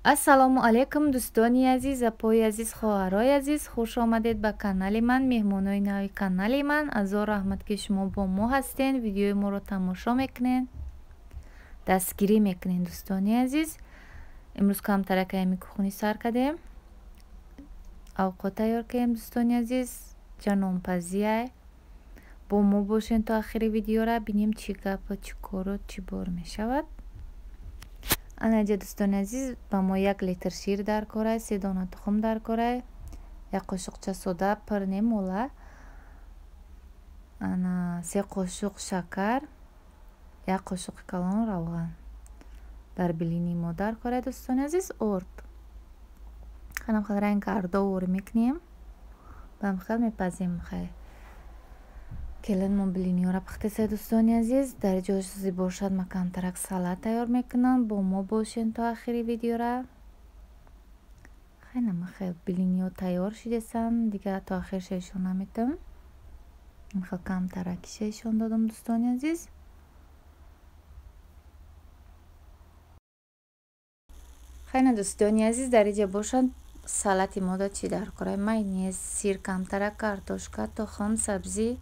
Ассалому алайкум дӯстони азиз, апои азиз, хоҳарои азиз, хуш омадед ба канали ман, меҳмонои нави канали ман. Азор раҳмат, ки шумо бо мо ҳастен, видеои моро тамошо мекунед, дастгирӣ мекунед. Дӯстони азиз, имрӯз камтарак ами кухни сар кардем, авқот тайёр кардем. Дӯстони азиз, ҷанонпазиай, бо мо бошен то ахири видеора, бинем чӣ гапу чӣ кору чӣ бор мешавад. Анаҷа дӯстони азиз, ба мо 1 литр шир дар корай, 3 дона тухм дар корай, 1 қошуқча сода пир немола, ана 3 қошуқ шакар, 1 қошуқи калон равған дар билини мо дар корай. Дӯстони азиз, орд ханам хел ранг ардо вор мекунем, бам хел мепазем. Хай келин мо билиниёра пухтеса. Дӯстони азиз, дар ҷош бошад, ма камтарак салат тайёр мекунам. Бо мо бошен то ахири видеора. Хайнама хел билиниё тайёр шидесан, дига то ахир шешон наметам, хел камтараки шешон додам. Дӯстони азиз, хайна дӯстони азиз, дар иҷа бошад салати мода чӣ дар кора: майонез, сир камтарак, картошка, тухм, сабзӣ,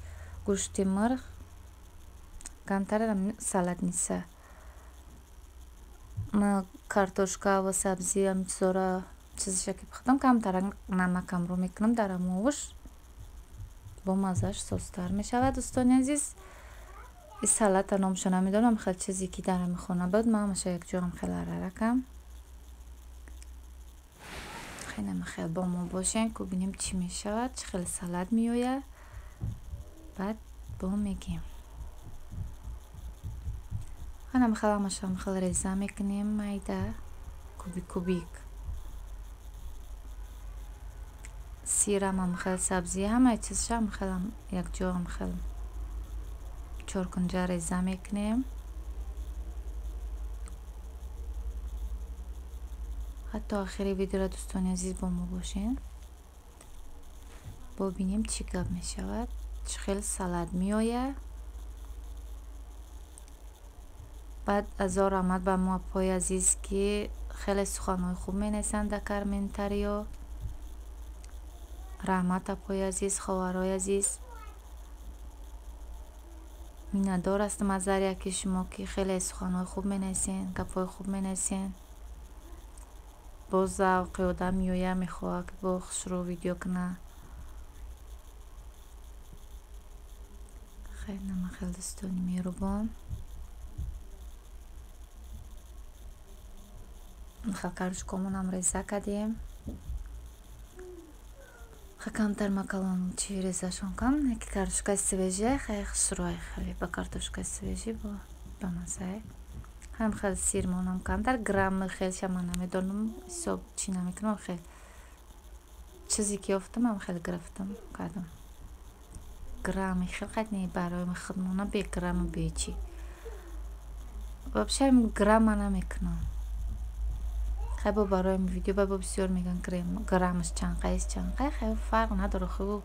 гӯшти мурғ, камтар салат ниса. Ма картошка ва сабзӣ ам чизора чизша ки пухтам, камтарак намакам рӯ мекунам дар амовуш, бо маззаш созтар мешавад. Дӯстони азиз, и салата номша намедонам, хел чизе ки дар ами хона буд, ма ҳамаша якҷоам хел араракам. Хеле хел бо мо бошен, ку бинем чӣ мешавад, чӣ хел салат меояд, баъд бо мегем. Ханам хел ҳамашам хел реза мекунем, майда кубик кубик. Сирам ҳам хел, сабзӣ, ҳамаи чизшам хел якҷоам хел чоркунҷа реза мекунем. Ҳатто ахири видеора дӯстони азиз бо мо бошен, бобинем чӣ гап мешавад, чӣ хел салат меояд. Баъд азор раҳмат ба мо апои азиз, ки хеле суханҳои хуб менависанд дар комментариё. Раҳмат апои азиз, хоҳарои азиз, миннатдор ҳастам аз ҳар яки шумо, ки хеле суханҳои хуб менависен, гапҳои хуб менависен. Боз завқи одам меояд, мехоҳад ки бо хушрӯ видео кунад. Хеле хел дӯстони меҳрубон, хел картошкамонам реза кардем. Камтар макалон чи резашон кам, яки картошкаи свежий, хеле хушрӯй, хеле ба картошкаи свежий бо бамазай. Ҳам хел сирмонам камтар, грамми хелша ман намедонам, ҳисоб чӣ намекунам, хел чизе ки ёфтам ҳам хел гирифтам кардам. Грамми хел қайд не, барои худмона бе грамму бе чӣ. Вообще грамма намекунам. Хай бо барои видео ба бо бисёр меган граммаш чанқайст чанқай, хай фарқ надора, ху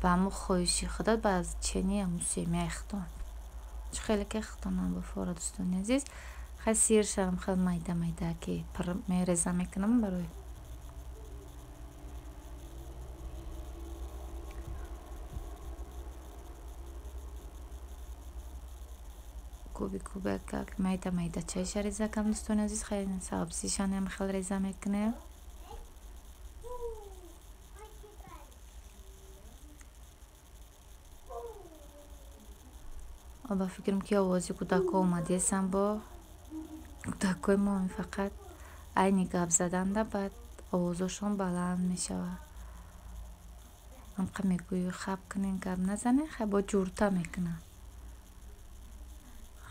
ба ҳамун хоҳиши худат, ба аз чени ҳамун семияи худон. Чӣ хеле ки худонам бифора. Дӯстони азиз, хай сиршам хел майда майда ки пир мереза мекунам барои куби кубак майда майда чайша реза кам. Дӯстони азиз, хай сабзишанам хел реза мекунем. Ба фикрам ки овози кӯдакҳо омадесам, бо кӯдакҳои мо фақат айни гап заданда баъд овозошон баланд мешавад. Ҳамқа мегӯӣ хаб кунен, гап назанен, хай бо ҷурта мекунад.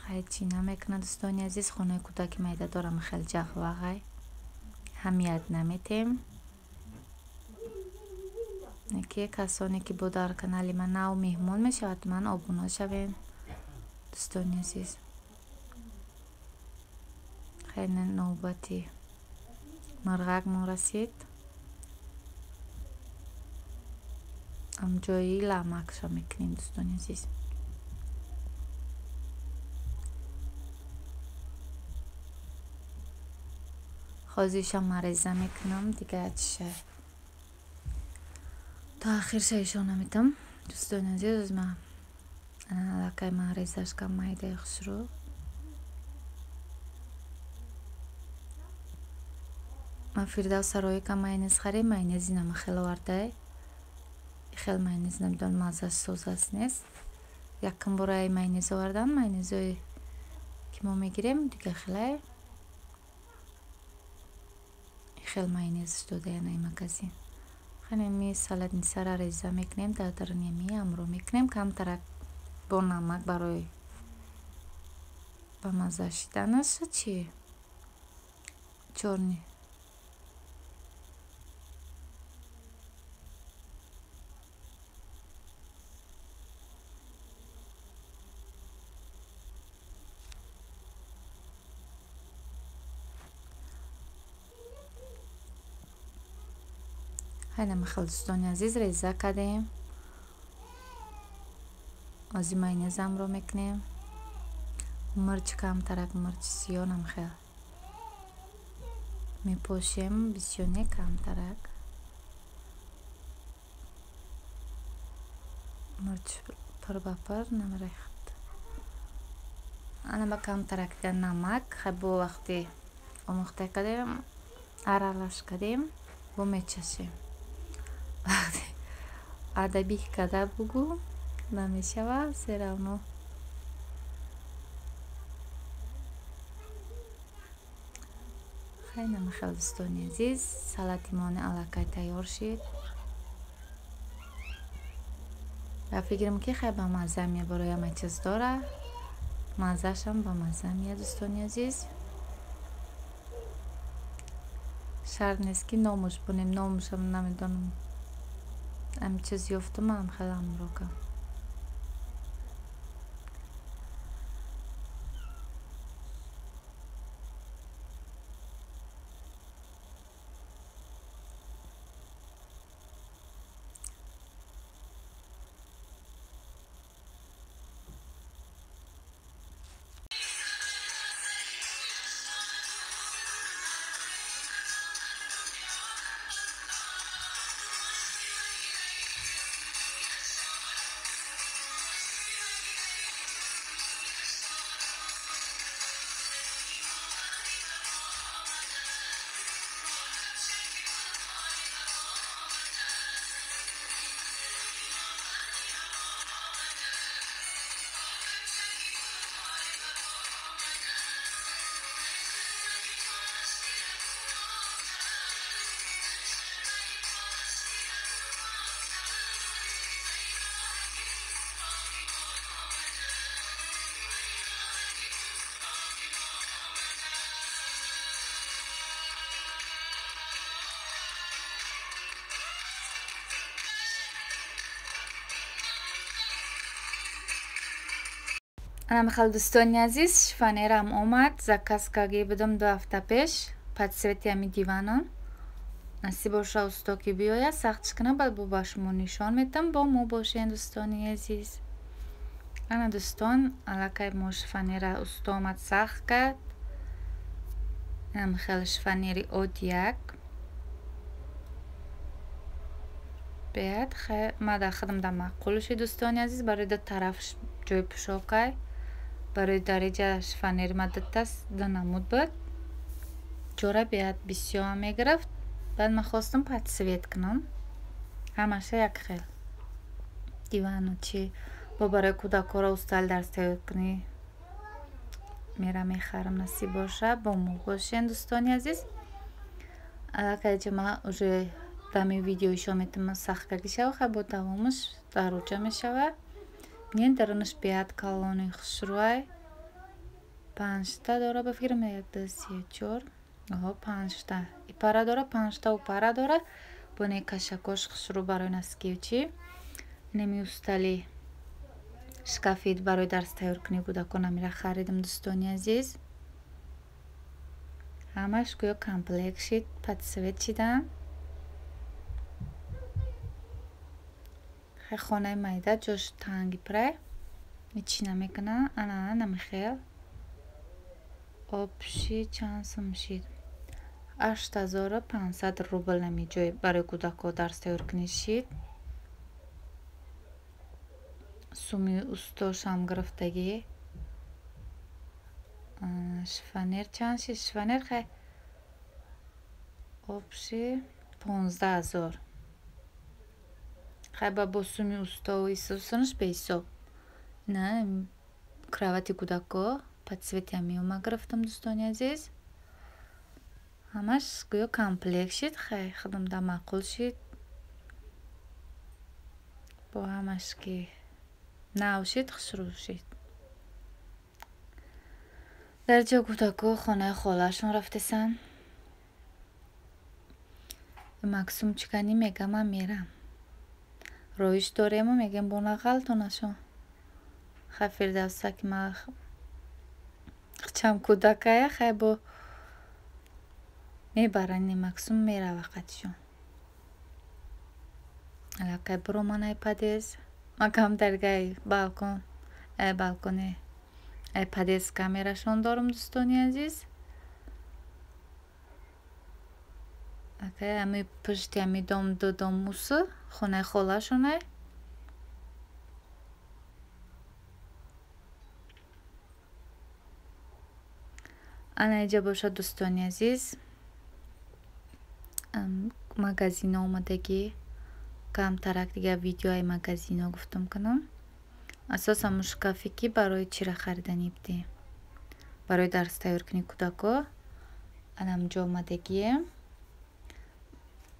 Хай чӣ намекунад. Дӯстони азиз, хонаи кӯдаки майда дорам, хел ҷағвағай, ҳамият наметем. Ки касоне ки бо дар канали ман нав меҳмон мешавад, ман обуна шавем. Дӯстони азиз, хеле навбати мурғакмон расид, ҳамҷои ламакша мекунем. Дӯстони азиз, Ҳозирша мареза мекунам, дига чиша то ахирша ишон наметам. Дӯстони азиз, ман аллакай марезаш кам майдаи хушрӯ. Ман Фирдавс сарои кам майонез харем, майонези нама хел овардай. Хел майонез намедонам маззаш соз аст нест. Якум бора майонез овардан, майонезое ки мо мегирем дига хелай. Хел майонез додаян ай магазин. Ханеми салатницара реза мекунем, дар даруни амро мекунем, камтарак бо намак барои ба мазза шиданаш чи чорни. Хайна хел дӯстони азиз реза кардем. Ози майонезамро мекунем. Мирч камтарак, мирчи сиёнам хел мепошем, бисёр не, камтарак. Мирч пир ба пир намерехт. Ана ба камтарак намак, хай бо вақти омӯхта кардем, аралаш кардем, бо мечашем. Адабих када бугу намешава, все равно. Хайна михел дӯстони азиз, салати мони аллакай тайёр шид. Ва фикрам ки хай ба мазза меяд, барои ҳама чиз дора. Маззашам ба мазза меяд дӯстони азиз. Шарт нест ки номуш бунем, номушам намедонам. Ам чиз ёфтум, ам хел амрока. Ана михел дӯстони азиз, шифонерам омад, заказ карда будам 2 ҳафта пеш, под цвети ҳами диванон. Насиб боша усто ки биёяд, сахтш кунам, баъд бо ба шумо нишон метам. Бо мо бошен дӯстони азиз. Ана дӯстон, аллакай мо шифонера усто омад сахт кард. Ана михел шифонери одияк. Беҳад ма дар худам дар маъқул шуд дӯстони азиз, барои ду тараф ҷои пӯшокай. Барои дариҷа шифонери ма дутаст, ду намуд буд. Ҷора беҳад бисёр мегирифт. Баъд ман хостам под цвет кунам. Ҳамаша як хел. Дивану чи бо барои кӯдакҳоро устал дарс тайёр кунӣ. Мера мехарам, насиб боша. Бо мо бошен дӯстони азиз. Аллакай ҷа ма уже дами видео ишон метавонам сахт карда шава, хай бо давомаш дароҷа мешавад. Бинед, дарунаш беҳад калони хушрӯай. 5та дора, ба фикрам 1, 2, 3, 4. Оҳо, 5та. И пара дора, 5та у пара дора. Бо не кашакош хушрӯ барои наскию чӣ. Инами устали шкафи барои дарс тайёр кунӣ кӯдакон амира харидам дӯстони азиз. Ҳамаш гӯё комплект шид, под цвет шидан. Хай хонаи майда ҷош танги пирай. Ҳеҷ намекуна. Ана намихел. Обши чанд сум шид? 8500 рубл нами ҷой барои кӯдакҳо дарс тайёр кунӣ шид. Суми устошам гирифтагӣ. Шифонер чанд шид? Шифонер хай обши 15 000. Хай ба бо суми устову исусунаш беҳисоб. Ина кровати кӯдакҳо по цвети ҳамиё ма гирифтам, дӯстони азиз. Ҳамаш гӯё комплект шид, хай худам да маъқул шид. Бо ҳамаш ки нав шид, хушрӯ шид. Дар ҷо кӯдакҳо хонаи холаашон рафтесанд. Максум чиканӣ мега, ман мерам. Роиш дорему мегем бо нағалтонашон. Хай Фирдавса ки ма хчам кӯдакая, хай бо мебаранд, Максум мерава қатишон. Аллакай бироман ай подъезд. Ман камтаргаи балкон, ай балконе, ай подъезд камерашон дорам, дӯстони азиз. Акай ами пушти ами дом ду дом мусу хонаи холаашонай. Ана иҷа бошад, дӯстони азиз, магазино омадагӣ. Камтарак дигар видеои магазино гуфтам кунам. Асосан ҳамун шкафе ки барои чира хариданӣ будем. Барои дарс тайёр кунии кӯдакҳо. Ана ҳаминҷо омадагие.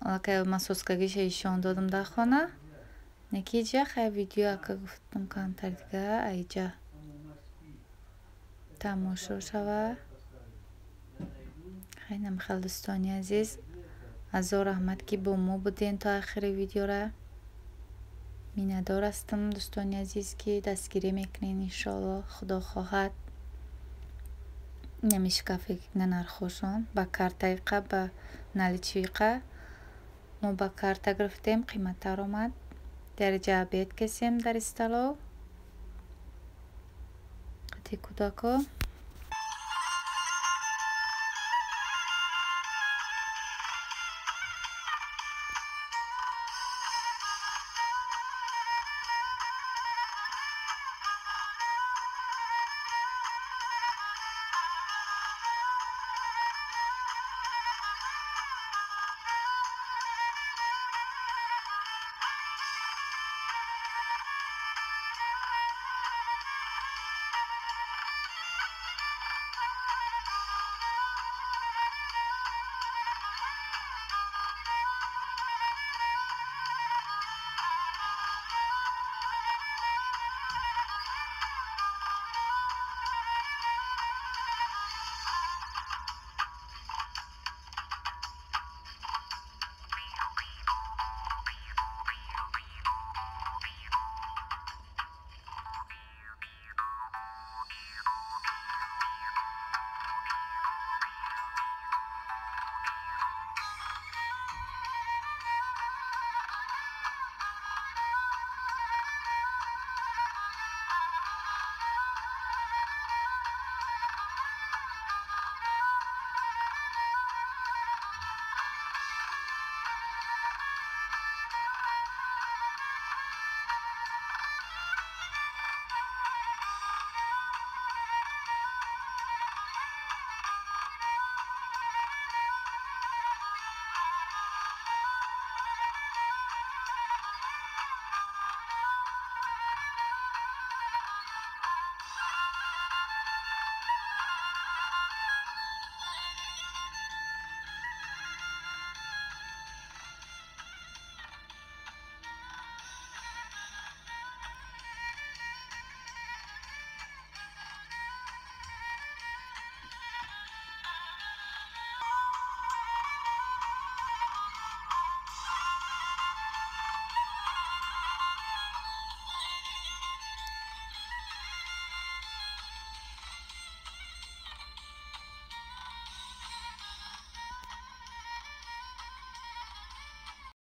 Аллакай ман соскагиша ишон додам дар хона. Неки иҷа хай видео ака гуфтам камтар дига аиҷа тамошо шава. Хай намихел, дӯстони азиз. Ҳазор раҳмат, ки бо мо будем то ахири видеора. Миннатдор ҳастам, дӯстони азиз, ки дастгирӣ мекунед, иншоалло, худо хоҳад. Инами шкафе на нархҳошон ба картаиқа, ба наличиқа. Мо ба карта гирифтем, қиматтар омад. Дар иҷа обед кесем дар столов. Қати кӯдакҳо.